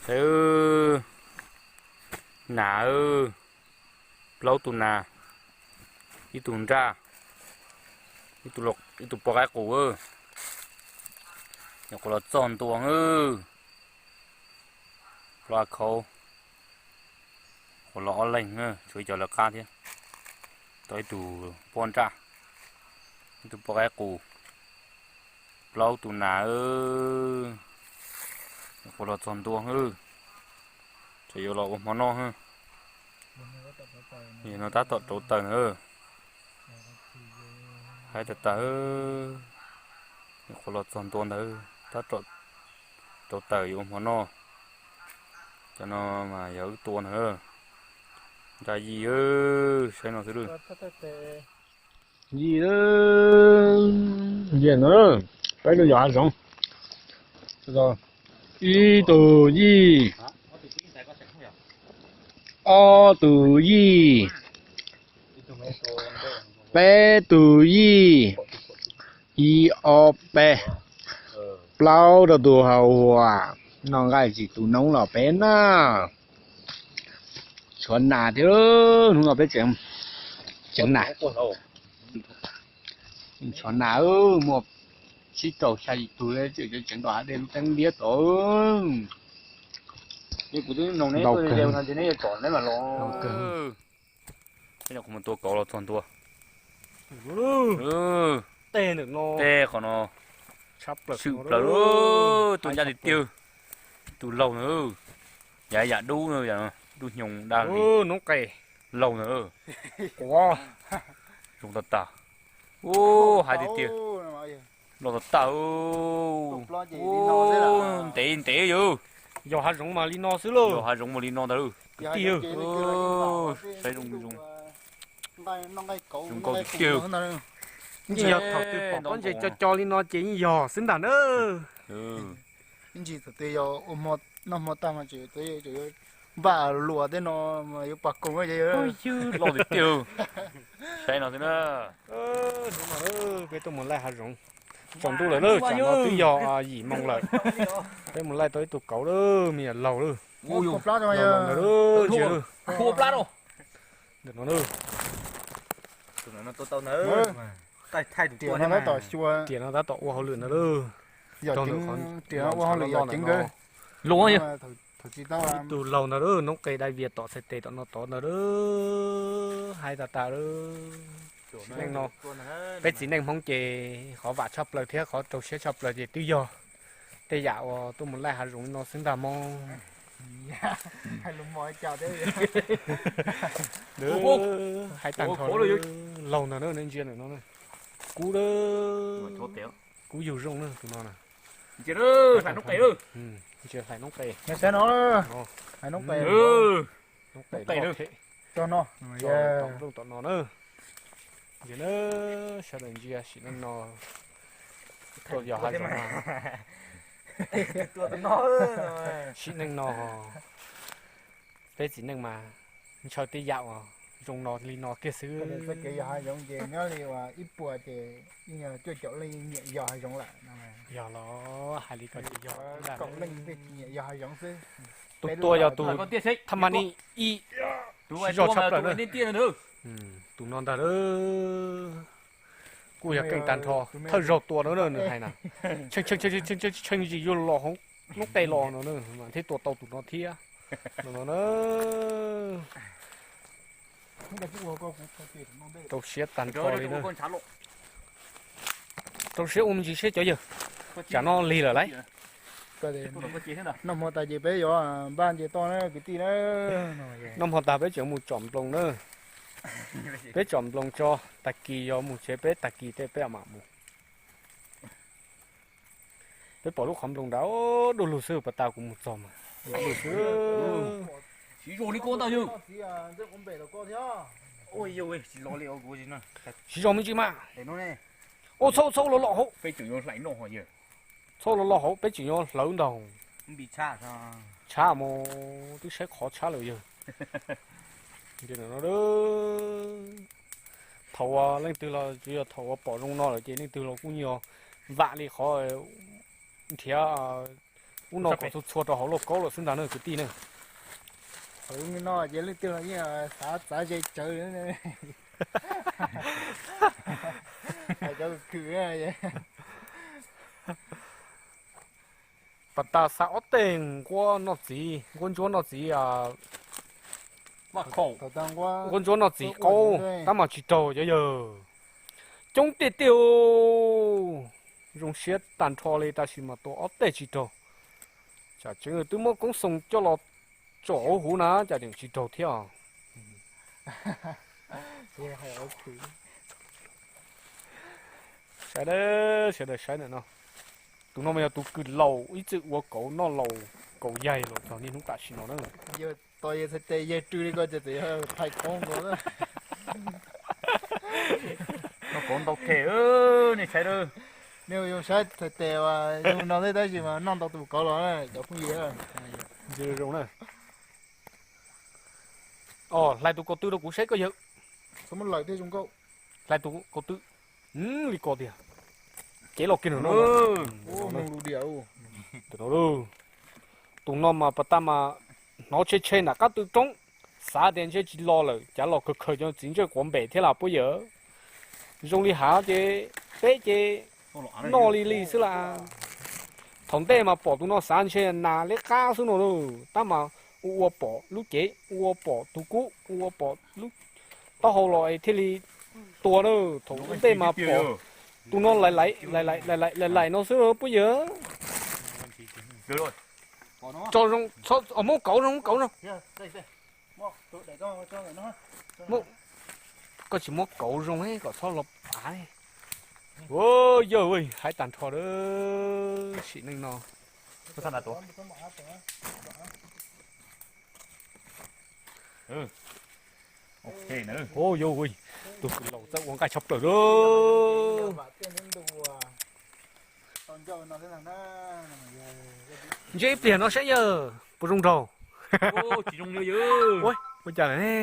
Saib, nas, plaub tus nas, ib tug nraj, ib tug poj qaib qus, nyuam qhuav los txog ntua. Plaub khauv, qhuav los ob leeg, tshuav ib co lawv qab thiab. Tau ib tug poj nraj, ib tug poj qaib qus, plaub tus nas, nyuam qhuav los txog ntua. Tseem yuav los ua hmo noj. No tab tom rauv taws na. Haib tag tag, nyuam qhuav los txog ntua ntawd tab tom rauv taws yuav ua hmo noj. Cov no mas yog wb tua ntag. Nraj yij, saib no xwb lawm. Yij, yij no, peb tus yos hav zoov. Ib tug yij, ob tug yij, peb tug yij, ib ob peb, plaub rau tus hauv huam. Noj nqaij tsis tu noob los peb na. Tshuav nas thiab, hnub no peb tseem, tseem nas. Tshuav nas, muaj tsib rau xya yim tug, tseem tom hav dej lub teeb liab tod. Ntau kawg. Peb nyuam qhuav mus tua kauv los txog ntua. Tej qhov no tshwm plaws, tua ncaj tiag tiag. Tus laug na, yam yam dub, dub hnyoo dab li. Noob qes laug na, quav zoo tag tag. Ub, hais tiag tiag, loj tag tag. Ub, ntev ntev yog. Yog hav zoov mas li no xwb lauj. Yog hav zoov mas li no ntag lauj. Kwv tij, saib zoo zoo. Zoo nkauj tiag tiag. Yeej yog thaum twg pom pob ntseg co co li no ces yeej yog xwb ntag na. Ib ntsis thaum twg yog ua noj hmo tag mas tseem yuav npaj luas tej no mas yuav pom koog. Loj tiag tiag. Saib no xwb na. Hnub no peb tuaj mus laij hav zoov. Tsaus ntuj lawm na, tsam no twb yog yim moo lawm. Peb mus laij tau ib tug kauv lawm, me nyuam laug lawm. Laug ntawd ntsia lawm. Ntawm no na. Tiam no tab tom ua hauj lwm ntawd lawm. Tiam no ua hauj lwm yog ceev kawg. Ib tug laug ntawd lawm, noob qes dai vias tom txhais tes tom no tod ntawd lawm. Hais tas tas lawm. Tsim neej no, peb txiv neej Hmoob ces qhov vam tshaj plaws thiab qhov rau siab tshaj plaws ces twb yog tej yam uas tuaj mus laij hav zoov no xwb ntag mog. Hais tag nrho, laug ntawd na, nej ntsia ntawm no, kub, kub yug zoo na tus no na. Ntsia hlais noob qes, noob qes, noob qes tom no na. Ntsia na, sawv daws ntsia sim neej no. Tuaj yos hav zoov, sim neej no peb txiv neej mas ntshaw tej yam uas zoo no li no kiag xwb. Kev yos hav zoov ces nyob li uas ib puas ces yeej cuaj caum leej nyiam yos hav zoov lawm. Yog los hais li ko ces yog, kaum leej tej tsis nyiam yos hav zoov xwb. Tus tuaj yog tus thaj ma ni ib, siv zog tshaj plaws na. Tus no ntag, kuj yog keej tag nrho, thawj zaug tua no na nws hais na. Tshee tshee tshee tshee tshee tshee tshee tshee yuav los hauv noob qes los no na, thiaj tua tau tus no thiab. No no na. Rau siab tag nrho li na. Rau siab ua me ntsis siab cov yawg. Tsam no lig lawm lauj. Noj hmo tas ces peb yuav npaj nce toj na kwv tij na. Noj hmo tas peb tseem mus tsom nploos na. Peb tsom nploos tso, tag kis yog mus tsev peb tag kis tej peb mam mus. Peb pom lub qhov nploos nrad, dub lug xwb, pas tas kuv mus txog mas dub lug xwb. Siv zog me ntsis mas. Ua txhob txhob los los hauv. Txhob los los hauv, peb tseem yuav hlawv ntag. Tshab mus, twb saib qhov tshab lawm yawg. Thaum uas leej twg los tsuas yog thaum uas pom zoo no lawm ces leej twg los kuj yog vam li qhov nrhiav Ub no kom txhua txhua rau hauv lauj kaub lawm xwb ntag na kwv tij na. Hauv no ces leej twg los yeej xav txav ze tsawv. Hais cov khwm. Pas tas xa ob teg nquab noj txiv, nquab ntsuab noj txiv, nquab ntsuab noj txiv qaub tab mas tsis raug cov yawg. Coob tiag tiag. Zoo siab tag nrho li tab sis mas tua ob teg tsis raug. Tsam tseev twb muab koob xoo coj los tsom hauv huv na cas tseem tsis raug thiab. Saib, sawv daws saib ntawm no. Tus no mas yog tus kws laus ib txwm ua kauv noj laus, kauv yaig los txog niaj hnub tam sim no na. Tos yawg txhais tes yawg rw li ko ces txawm yog thais kauv nkaus na. Noj kauv ntau phem, nej saib. Nej ua zoo saib txhais tes uas zoo no thiab tab sis mas noj ntau tus kauv los na cov phooj ywg. Zoo na. Os, hlais tus kaus tw rau kuv saib koj yawg. Txhob muab lawm thiab zoo nkauj. Hlais tus kaus tw. Li ko tiag. Cev los kiag no. Tus no mas pas tas mas hnov tshe tshe nram qab tw roob, xav tias ntshe tsis los lawm, cav los khaws khaws cov txiv ntsawj quav npem thiab las puab yawg. Zoo li hav ces peb ces noj li li xwb las. Thaum ntej mas pom tus no xav ntshe nas liab qab xwb no lauj, tab mas ua ua pom lub cev, ua ua pom tus kub, ua ua pom lub taub hau los es thiaj li tua na. Thaum ntej mas pom tus no lais lais lais lais lais lais no xwb puab yawg. Tso zoo, muab kauv zoo, muab kauv zoo. Koj tsis muab kauv zoo kom txhob los av. Yawg, hais tag nrho lawm sim neej no. Yawg, tus kws laus txawj ua nqaij tshaj plaws lauj. Ntsia ib pliag no saib yawg puas zoo nraug. Ua cas lawm ne?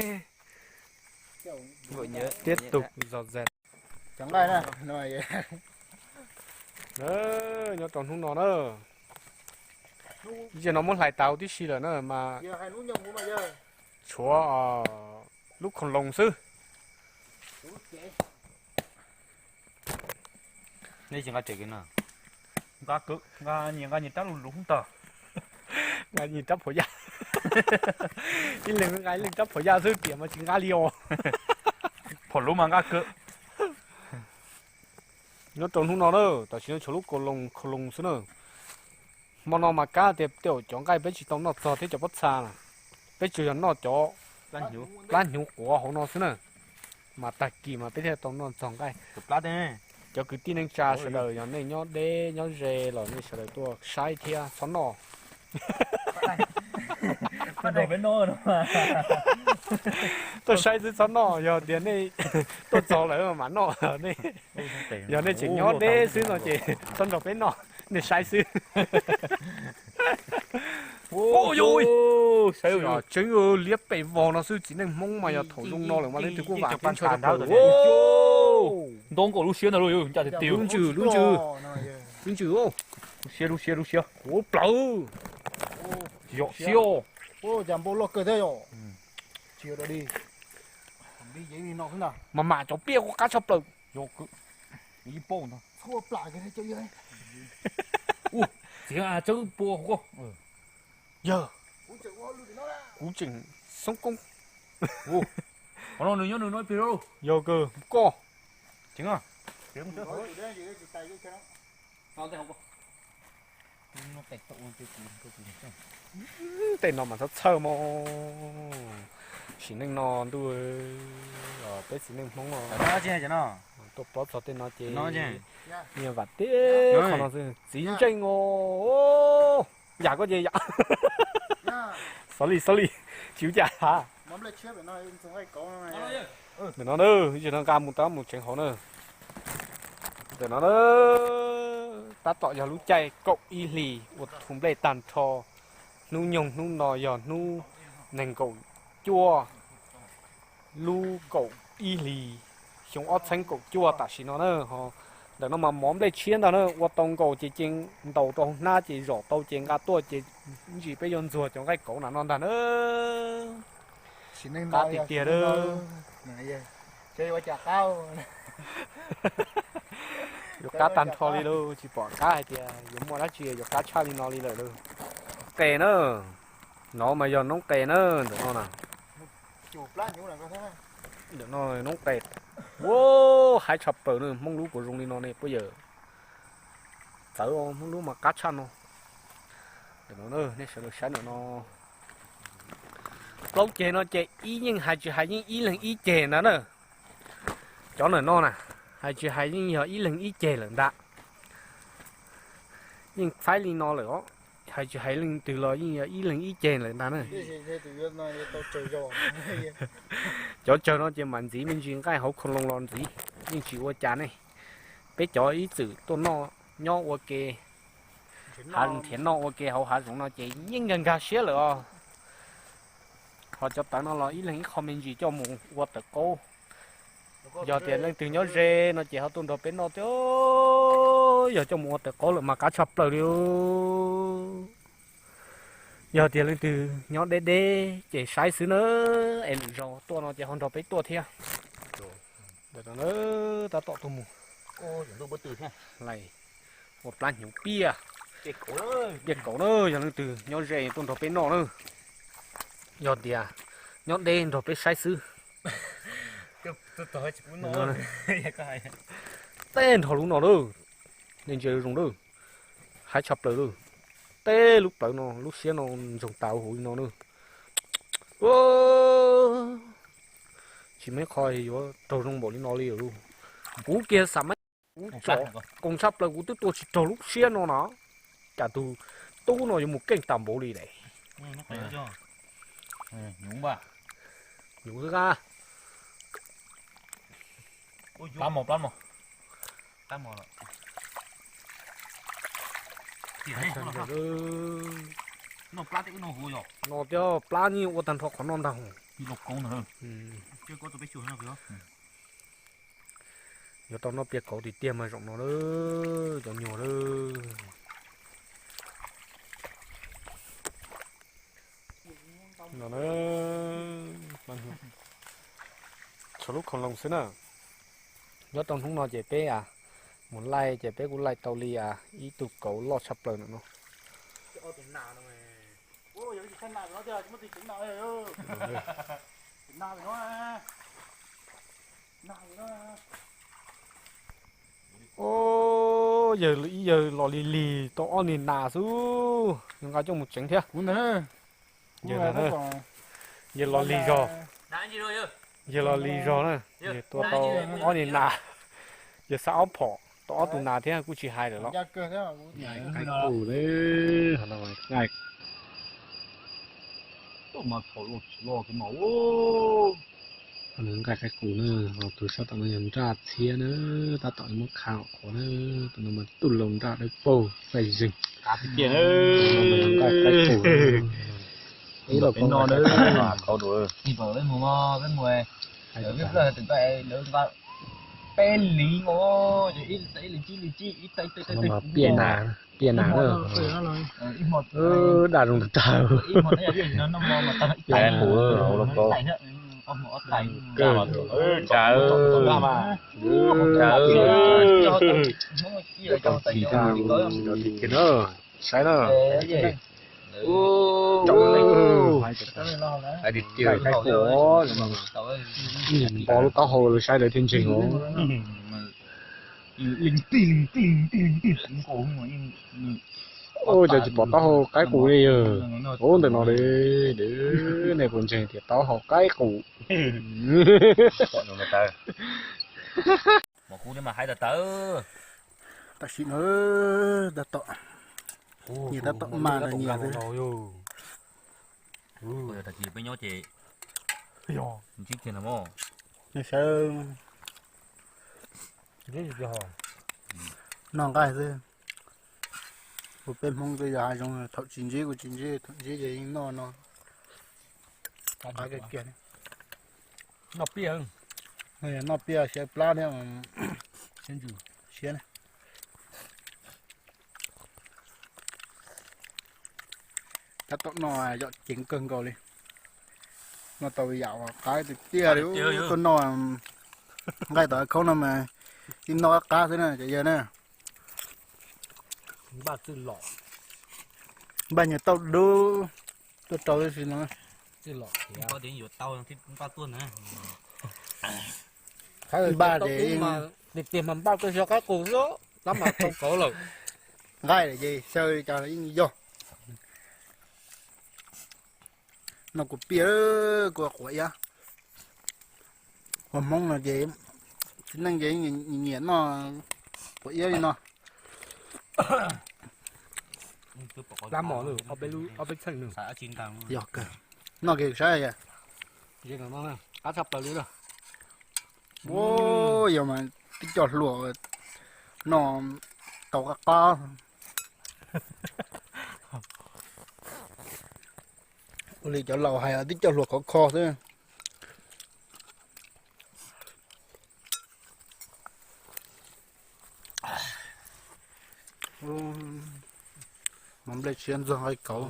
Tiếp tục dọn dẹp. Nyob rau hnub no na, zaum no muab hlais tau tib si lawm na mas tshuav lub khoom loos xwb. Nej tsis nqa tsev kiag no? Nqa, nqa nyias rab lug lug tag. Nqa nyias rab phom yaj. Ib leeg nqa ib leeg rab phom yaj xwb tiam mas tsis nqa li os. Phom lub mas nqa kawg. Nyob rau hnub no na, tam sim no tshuav lub kaus loos khaus loos xwb na. Hmo no mas kav tias tej zaum cov nqaij peb tsis tau noj txog thiab cov pob txha na, peb tsuas yog noj cov plab hnyuv quav hauv no xwb na. Mas tag kis mas peb thiaj tau noj txog nqaij. Cov kwv tij neej tsa sawv daws yog nej nyob deb nyob ze los nej sawv daws tuaj saib thiab txhob noj. Tuaj saib xwb txhob noj, yog tias nej tuaj txog lawm mam noj. Yog nej tseem nyob deb xwb no ces txhob nrog peb noj, nej saib xwb. Tseeb liab pem vog no xwb, txiv neej Hmoob mas yog thaum zoo no lawm mas leej twg kuj vam thiab ntshaw rau plaws. Ntoo nkaus lub siab ntag lauj, nca tiag tiag. Lub ntsws, lub ntsws, lub ntsws. Lub siab, lub siab, lub siab. Quav plaws. Yog siab. Cas npau loj kawg thiab yom. Mas mam cov pliaj kuj qab tshaj plaws. Yog, txiv tseeb pua. Yog, kuv tseem xoob koob. Qhov no nws nyob nws no ib pliag lauj. Yog kawg koj. Tej no mas txhob txhawj mog. Sim neej no ntuj, peb txiv neej Hmoob tuaj plob txog tej no ces nyias vam tiab qhov no xwb. Txiv ntseej os, yam koj ces yam. Xov li xov li, tsis ua cas. Ntawm no na, ib zaug no nqa mus tab mus tseev hauv na. Ntawm no na, tab tom yog lub caij kaum ib hlis ua thu nplej tag nrho. Hnub nyoog hnub no yog hnub nees nkaum cuaj lub kaum ib hlis xyoo ob txhiab kaum cuaj tam sim no na ho. Ntawm no mas mov nplej tshiab ntag na, ua tau nkaus ces ce ntaus rau hauv hnab ces zom tau ces nqa tuaj ces ntsis peb yuav ntxuag cov nqaij kauv na no ntag na. Qab tiag tiag lauj. Yuav qab tag nrho li lauj, tsis pom qab hais tias yuav muaj dab tsi yuav qab tshaj li no li lawm lauj. Qe na, no mas yog noob qe na, ntawm no na. Ntawm no noob qe. Ua, haib tshaj plaws na, Hmoob lub kuv zoo li no ne puab yawm. Txawv, Hmoob lub mas qab tshaj no. Ntawm no nej sawv daws saib ntawm no. Plaub ceg no ces ib yeej hais tsis hais yeej ib leeg ib ceg ntag na. Cov ntawm no na, hais tsis hais yeej yog ib leeg ib ceg lawm ntag. Yeej faib li no lawm os, hais tsis hais leej twg los yeej yog ib leeg ib ceg lawm ntag na. Cov tsawg no ces mam ntxiv me ntsis nqaij hauv khau loo los ntxiv, yeej tsis ua cas ne. Peb cov ib txwm tuaj noj nyob ua ke, hav nrhiav noj ua ke hauv hav zoov no ces yeej nkag nkag siab lawm os. Ho cov tawv no los ib leeg ib qho me ntsis coj mus ua tawv qaub. Yog tias leej twg nyob ze no ces ho tuaj nrog peb noj thiab. Yog coj mus ua tawv qaub lawm mas qab tshaj plaws li. Yog tias leej twg nyob deb deb ces saib xwb na, es lwm zaus tuaj no ces ho nrog peb tuaj thiab. Tab tom tuaj mus lais ua plab hnyuv piaj, piaj kauv na, yog leej twg nyob ze tuaj nrog peb noj na. Yog tias nyob deb nrog peb saib xwb. Tej nrho lub no lawm, nej ntsia zoo lawm, haib tshaj plaws lawm. Tej lub plawv no lub siab no ntsoog tas huv li no na. Tsis muaj ib qho yuav raug zoo npaum li no li lawm. Kuv kiag xam mab, kuv tsom qoos tshaj plaws kuv twb tua tsis raug lub siab no na. Cas tus tub no yuav mus keej tas npaum li lawm. Nyuv xwb a. No thiab plab yeej ua tag nrho qhov no ntag. Yuav tau noj piaj kauv tiag tiag mas zaum no lawm, cov nyuag lawm. No na, tshuav lub khau loo xwb na. Nyob rau hnub no ces peb mus laij ces peb kuj laij tau li ib tug kauv loj tshaj plaws ntawm no. Yawg ib yawg los lig lig tau ob niag nas xwb, nqa coj mus tsev thiab. Yawg los lig zog, yawg los lig zog na, yawg tua tau ob niag nas, yawg xa ob phom tau ob tug nas thiab kuj tsis hais lawm los. Qaib qus, nqaij qaib qus na, tus sab tom no yog nraj txhiab na, tab tom muab kha qhuav na, tus no mas tuj laus nraj dawb paug xaij zeeg. Nqaij qaib qus, ib los no, peb li, piaj nas, piaj nas na, daj zoo tag. Saib na, hais tias npo lub taub hau los saib lawv thiaj ntseeg os. Ua cas tsis pom taub hau qaib qus li yawg? Ub, ntawm no li, nej puas ntseeg tias taub hau qaib qus? Tam sim no tab tom, nyias tab tom mas nyias xwb. Noj nqaij xwb. Ua peb Hmoob twb yog hav zoov, thaum tsis ntsib kuj tsis ntsib, thaum ntsib ces yeej noj no. Noj piaj, noj piaj siab plab thiab, siab ntsws. Siab na. Tab tom noj yom ceev kawg nkaus li. Noj tau yam qab tiag tiag li. Tuaj noj nqaij tom khaub no mas tib noj qab qab xwb na cov yawg na. Npaj nyuag tauj dub tuaj rau tib si no. Npaj ces tiag tiag mas npaj tuaj xyaw qaib qus xwb, tab mas tau kauv lawm. Nqaij ces xyaw li cas los yeej yog. Noj kua piaj, kua quav iab. Ua Hmoob no ces txiv neej ces nyiam noj quav iab li no. Yog kawg, noj kiag saib. Qab tshaj plaws li. Ua yog mas tib co hluas noj tau qab qab. Ua li cov laus hais tib co hluas khov kho xwb. Mov nplej tshiab ntxuag nqaij kauv.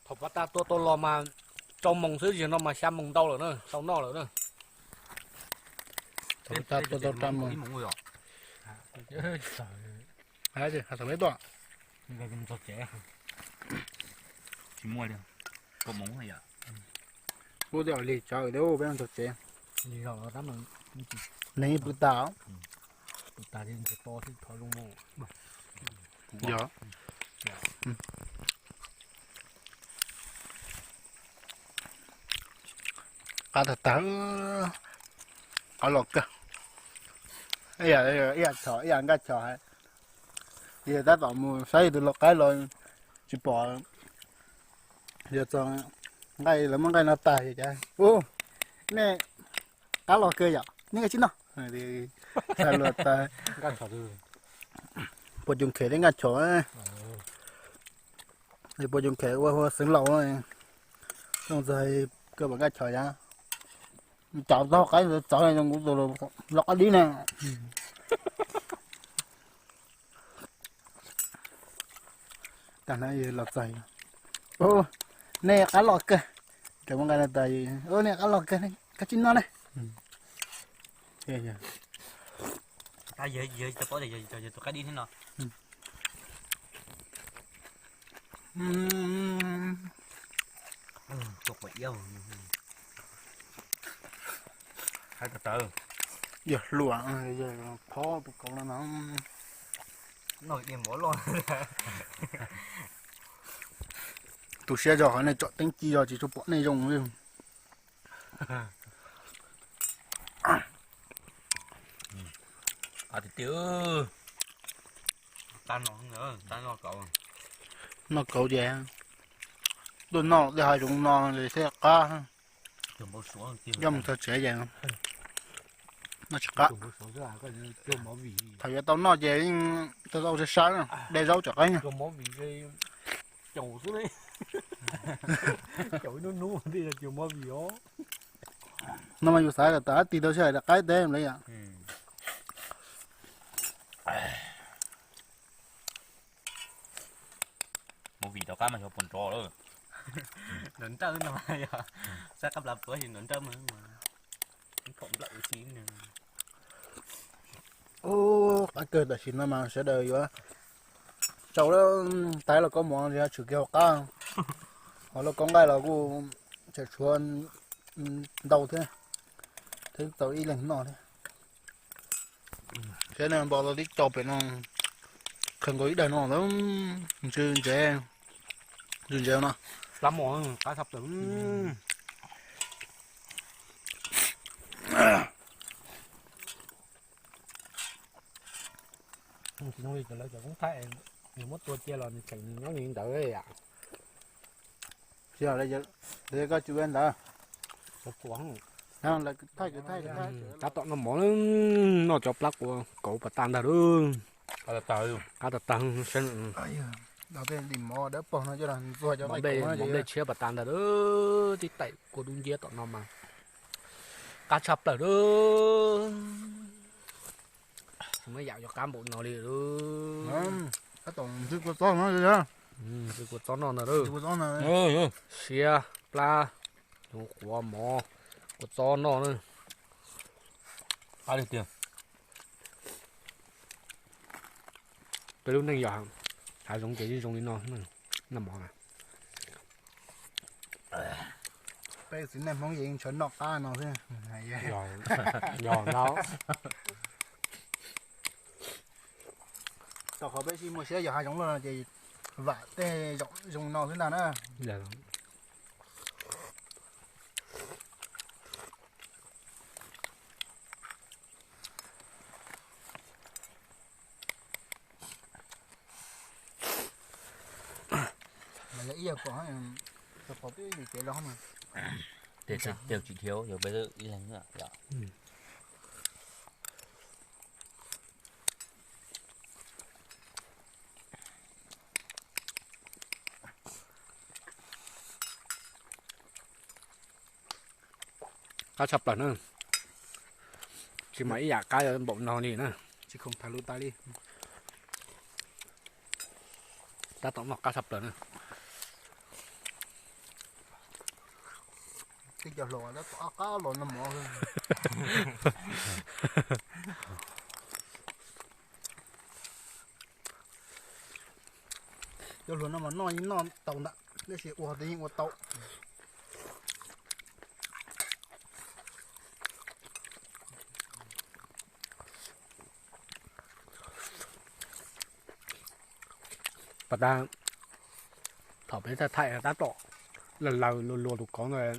Thaum pab tas tua tau los mas rau moos xwb, zaum no mas xya moos ntau lawm na, tau noj lawm na. Thaum pab tas tua tau rau moos. Tsis muaj li, kua moov yom. Kuv twb ua li tsawv thiab peb mus txog tsev. Neeg ib pw tas. Yog. Qab tag tag, qab los kawg. Ib yam chom ib yam nkaj chom hais. Yog tab tom mus saib tus lau qaib los tsis pom. Yog txog nqaij lawv muab nqaij no tag ces cas, u, nej qab los kawg yom, nej nkaj tsis noj. Luag tas, puas cus khem thiab nkaj chom. Puas cus khem ua hu xeev laus, zoo txog kawg pom nkaj chom yom. Cov txog qaib txawv zoo kuv tus lau qaib dib na. Tag na los txog, u, nej qab los kawg. Raws muab nqaij no tas, u, nej qab los kawg, nkaj tsis noj na. Yog hluas, yog phob tus kauv no na. Tu siab zog qhov nej tsom teeb ci zog tsis tshua pom nej zoo li. Noj kauv ces tuaj noj tej hav zoov no thiaj qab. Coj mus txog tsev ces noj tsis qab. Thaum yuav tau noj ces yeej tau tau sab sab, de zaub tsom qaib. No mas yus xav kom tas tig tau sij hawm rau qaib teb li yom. Movie tom qab mas xyov puas nrov lawm. Nrov nrawj no yog, sab qab plas puav xyov nrov nrawj mas. Ub, qab kawg tam sim no mas sawv daws yuav tsau lawm, tais lauj kaub mov tshwm kiag hauv qab, ho lauj kaub nqaij los kuj tseem tshuav ntau thiab, thiab tau ib leeg noj thiab. Thiab nej npau taws tib co pem no, khaws nkaus ib daim no lawm, ntsw ntsev, ntsw ntsev no. Tsis zoo li cov lawv cov koob thaij, nws muab tua cia los nws tseem nyob li ntawd yom. Koj tsis ua ntawd. Lawv thaij, thaij, thaij. Tab tom noj mov, noj cov plab quav kauv pas tas ntag lauj. Qab tag tag, saib. Tej dim mov dawb paug no coj los ntxuag cov nqaij kauv, mov nplej tshiab pas tas ntag lauj, tib taim kua dub nciab tom no mas qab tshaj plaws lauj. Muab yam cov qab npaum no li. Tab tom ntxwv kua txob no, ntxwv kua txob noj ntag. Siab, plab, quav mov, kua txob noj na. Peb lub neej yog hav zoov ces yeej zoo li no, noj mov na. Peb txiv neej Hmoob ces yeej ntshaw noj qab no xwb. Yog no. Rau qhov peb tsis muaj siab yos hav zoov loj no ces vam tej zoo no xwb ntag na. Mas yog ib yam kom, kom peb yus kev los mas. Tej tsis dhia yog peb ib leeg na yom. Qab tshaj plaws na. Tsis mas ib yam qab npaum no li na. Tsis khoom tham lus tas li. Tab tom noj qab tshaj plaws na. Tej cov hluas tab tom qab los noj mov. Cov hluas no mas noj yeej noj tau ntawm, tab sis ua twb yeej ua tau. Pas tas, thaum peb thaij tab tom laws laws luag luag tus kauv ntawd,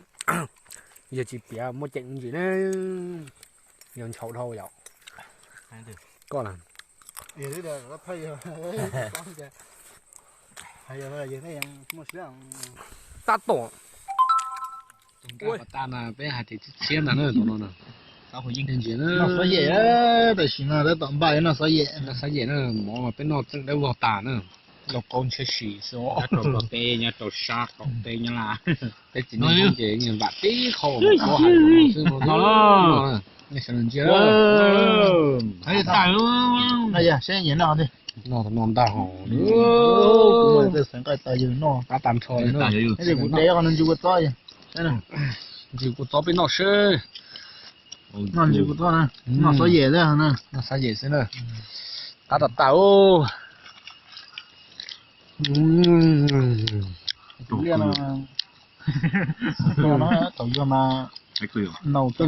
yog tsis piav muaj ceem ntsis ne, yog ntshaus dhau yom. Koj na. Tab tom. Ua tas na peb hais tias tshiab ntag na tus no na. Noj xov yem, tam sim no tab tom npaj noj xov yem. Noj xov yem na, mov mas peb noj tseem dawb vog tas na. Lauj kaub ntshiab si xwb. Nyob rau teb, nyob rau sab qaum teb nyob la. Peb txiv neej ces vam tib qho kaub hais xwb no. Nej sawv daws ntsia. Noj ntag hos. Qab tag nrho li no. Kuv dev qhov no ntsis kua txob. Ntsis kua txob peb noj seb. Noj ntsis kua txob na. Noj xov yem xwb na. Noj xov yem xwb na. Qab tas tas. Tuaj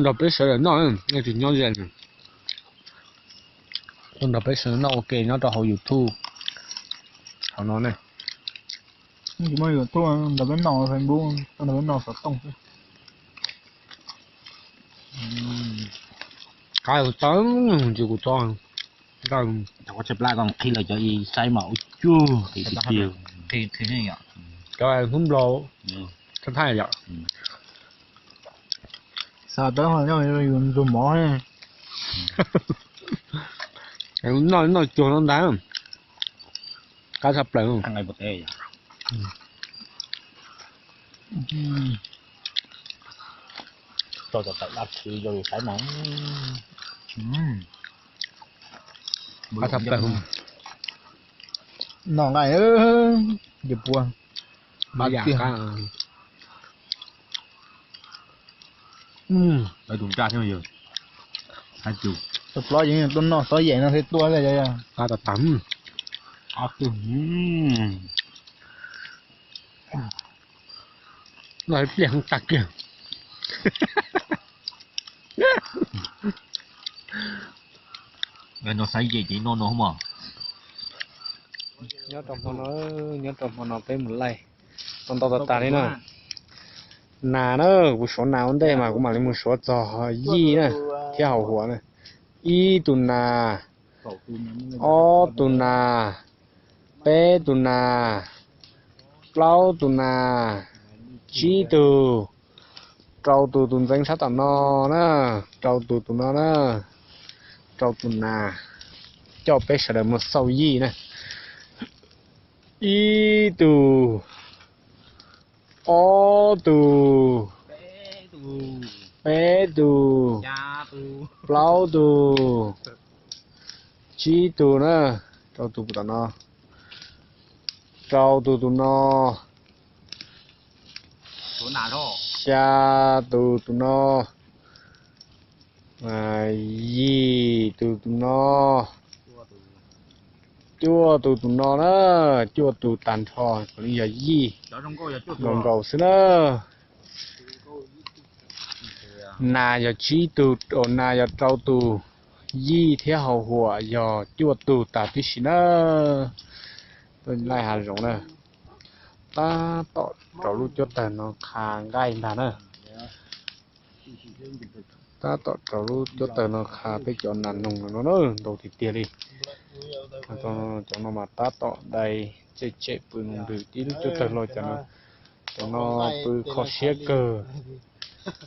nrog peb sawv daws noj, nej tsis nyob ze. Tuaj nrog peb sawv daws noj ua ke nyob rau hauv YouTube hauv no ne. Tsis muaj YouTube, nrog peb noj Facebook, nrog peb noj xov tooj xwb. Qab tau ntsis kua txob. Tau qhib lawm cov ib saib mas ua cuag qis tiag. Cov hnub nplaug thaij yom. Xav tau yus ntxuag mov. Noj noj cuag no ntag. Qab tshaj plaws. Tso cov tawm dab tsi rau yus saib mas. Qab tshaj plaws. Noj nqaij ces puas. Tus plob yeej tuaj noj xov yem no thiaj tuaj. Qab tas tas. Noj ib pliag tag kiag. Noj xov yem ces noj no mas. Nyob rau hmo no, nyob rau hmo no peb mus laij tau ntau tas tas li na. Nas na, kuv suav nas ua ntej mas kuv mam li mus suav txog yij na, thiab hauv huam na. Ib tug nas, ob tug nas, peb tug nas, plaub tug nas, tsib tug, rau tus tus ntxeev sab tom no na, rau tus tus no na, rau tus nas, coj peb sawv daws mus xauj yij na. Ib tug, ob tug, peb tug, plaub tug, Tsib tug na, rau tus tom no, rau tus tus no, xya tus tus no, yim tus tus no, cuaj tus tus no na, cuaj tus tag nrho yog yij, zoo nkaus xwb na. Nas yog tsib tug, nas yog rau tus, yij thiab hau huam yog cuaj tug tag tib si na. Laij hav zoov na, tab tom rau lub cuab tawg no qha nqaij ntag na. Tab tom rau lub cuab tawg no qha peb cov nas noog no na, ntau tiag tiag li. Cov no mas tab tom dai tsem tsem pw nws ntws tib lub cuab tawg los cov no, cov no pw kho siab kawg.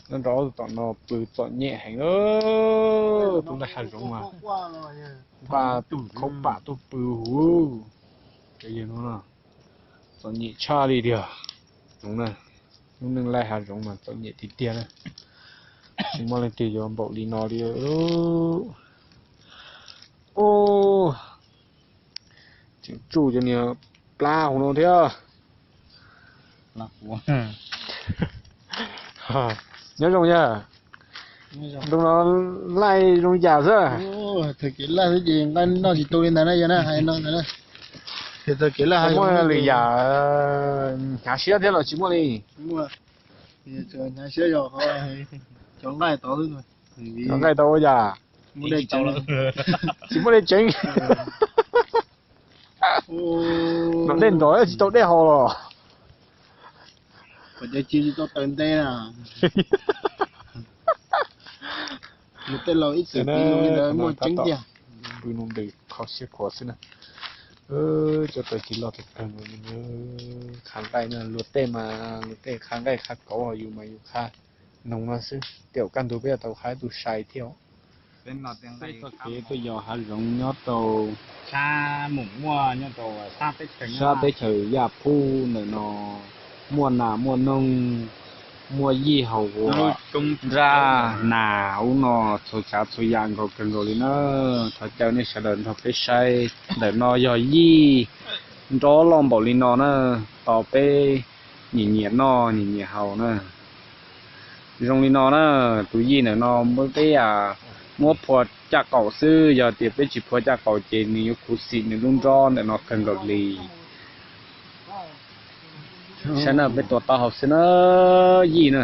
Nyob rau ob tug tom no pw txom nyem heev, tus laij hav zoov mas npaj khaub pam tuaj pw huv. Cov yawg no txom nyem tshaj li tiag. Lub neej laij hav zoov mas txom nyem tiag tiag na. Tsis muaj leej twg yuav npaum li no li. Tseem tsuj cov niag plab hauv no thiab. Nyob zoo yawg. Ntu no laij zoo yam xwb. Thaum kev laj xwb ces nqaij noj tsis tu li ntag na yog na, hais no ntag na. Thaum kev laj muaj lwm yam hnyav siab thiab los tsis muaj li. Hnyav siab yog cov nqaij tod xwb. Cov nqaij tau ua yam tsis muaj dej tseev. Nrog dej nrog tsis tau dej haus los. Tsis tau taws nte na. Tej laus ib txwm muaj tseeb tiag. Pw nws ntws kho siab khuav xwb na. Cov tawg tsis loj tag kawg, qha nqaij na, luag tej mas luag tej qha nqaij qha kauv, yus mas yus qha noog no xwb. Tej zaum kaj ntug peb yuav tau qha ib tug sai thiab. Peb txoj kev tuaj yos hav zoov nyob rau sab teb chaws Yaj Phub ntawm no, muaj nas muaj noog, muaj yij haus huam, nraj nas ub no, txhua tsav txhua yam nkaus kawg nkaus li na. Thov caw nej sawv daws nrog peb saib, ntawm no yog yij nrob loj npaum li no na, tos peb nyiam nyiam noj nyiam nyiam haus na. Zoo li no na, tus yij ntawm no peb muab phua caj qaum xwb, yog tias peb tsis phua caj qaum ces nws yuav khuv xim nws lub nrob ntawm no kawg nkaus li. Saib na, peb tua taub hau xwb na, yij na,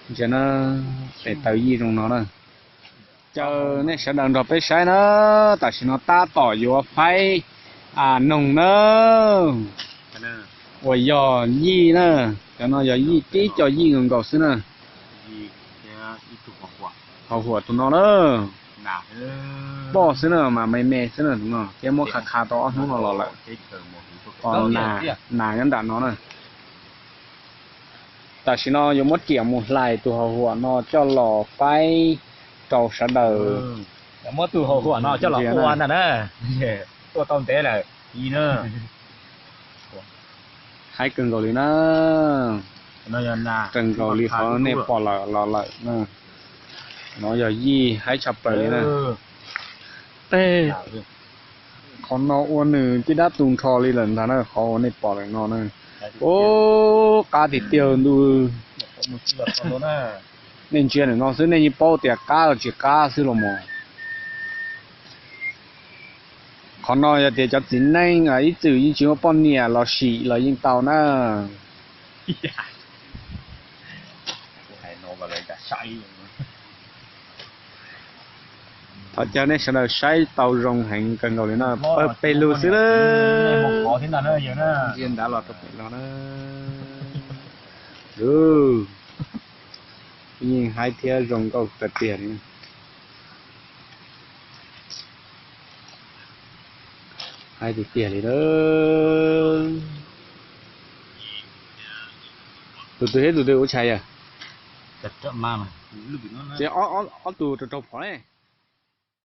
ntsia na, tes taw yij zoo no na. Caw nej sawv daws nrog peb saib na, tam sim no tab tom yuav faib noog na, uas yog yij na, cov no yog yij tib co yij nkaus nkaus xwb na. Haus huam tus no na, poj xwb na mas me me xwb na tus no, thiab muab qha qha tau ob hnub no los lawm. Nas, nas nyob nram no na. Tam sim no yuav muab riam mus hlais tus haus huam no coj los faib rau sawv daws. Muab tus haus huam no coj los ua ntag na. Tua tau ntev lawm. Haib kawg nkaus li na. Kawg nkaus li qhov nej pom lawm los lawm. No yog yij haib tshaj plaws li na. Tej qhov no ua nws caj dab tu nrho li lawm ntag na, qhov uas nej pom lawm no na. Ub, qab tiag tiag ntuj. Nej ntsia ntawm no xwb nej yeej paub tias qab los tsis qab xwb los mas. Qhov no yog tias cov txiv neej ib txwm yeej tsis muaj poj niam los sim los yeej tau na. Thov caw nej sawv daws saib tau zoo heev kawg nkaus li na, pawg pes lug xwb na. Ntsia nrad los rau pem los na. Yeej haib thiab zoo nkauj tiag tiag li. Haib tiag tiag li. Tus twg thiab tus twg ua tshais yog? Ces ob tug rau rau phom ne.